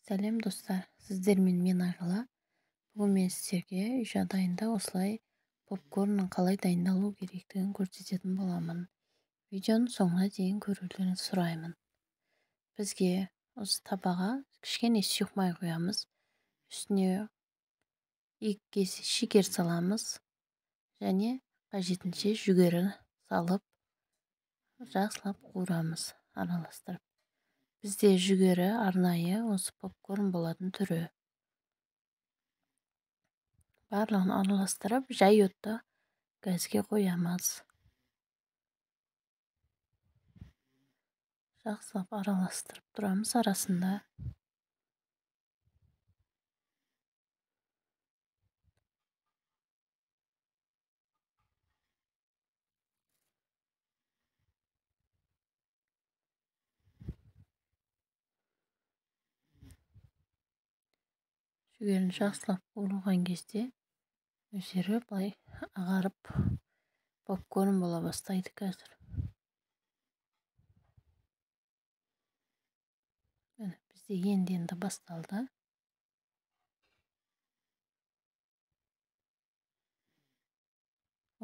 Сәлем достар, сіздермен мен Айғала. Бүгін мен сіздерге үй жағдайында осылай попкорнның қалай дайындалу керектігін көрсететін боламын. Видеоның соңына дейін көрулеріңізді сұраймын. Бізге осы табаға кішкене сұйық май құямыз. Үстіне 2 кесе шекер саламыз және қажетінше жүгері салып жақсылап қуырамыз, араластырып. Бізде жүгері арнайы осы попкорн болатын түрі. Барлығын араластырып, жай отта газге қоямыз. Жақсылап араластырып тұрамыз арасында. Жүгерін жақсылап қуырылған кезде өздері былай ағарып попкорн бола бастайды қазір. Міне, бізде енді-енді басталды.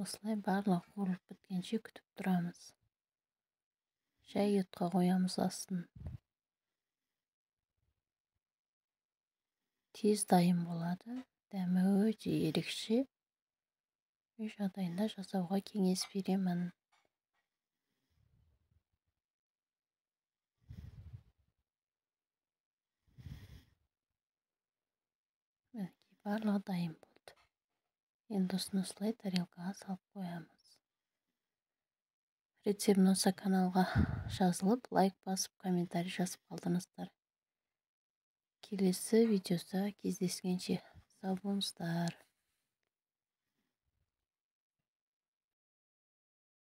Осылай барлығы қуырылып біткенше күтіп тұрамыз. Жай отқа қоямыз астын. Тез дайын болады, дәмі өте ерекше. Үй жағдайында жасауға кеңес беремін. Мінекей, барлығы дайын болды. Енді осыны осылай тарелкаға салып қоямыз. Рецепт ұнаса каналға жазылып, лайк басып, комментарий жазып қалдырыңыздар. Келесі видеода кездескенше сау болыңыздар.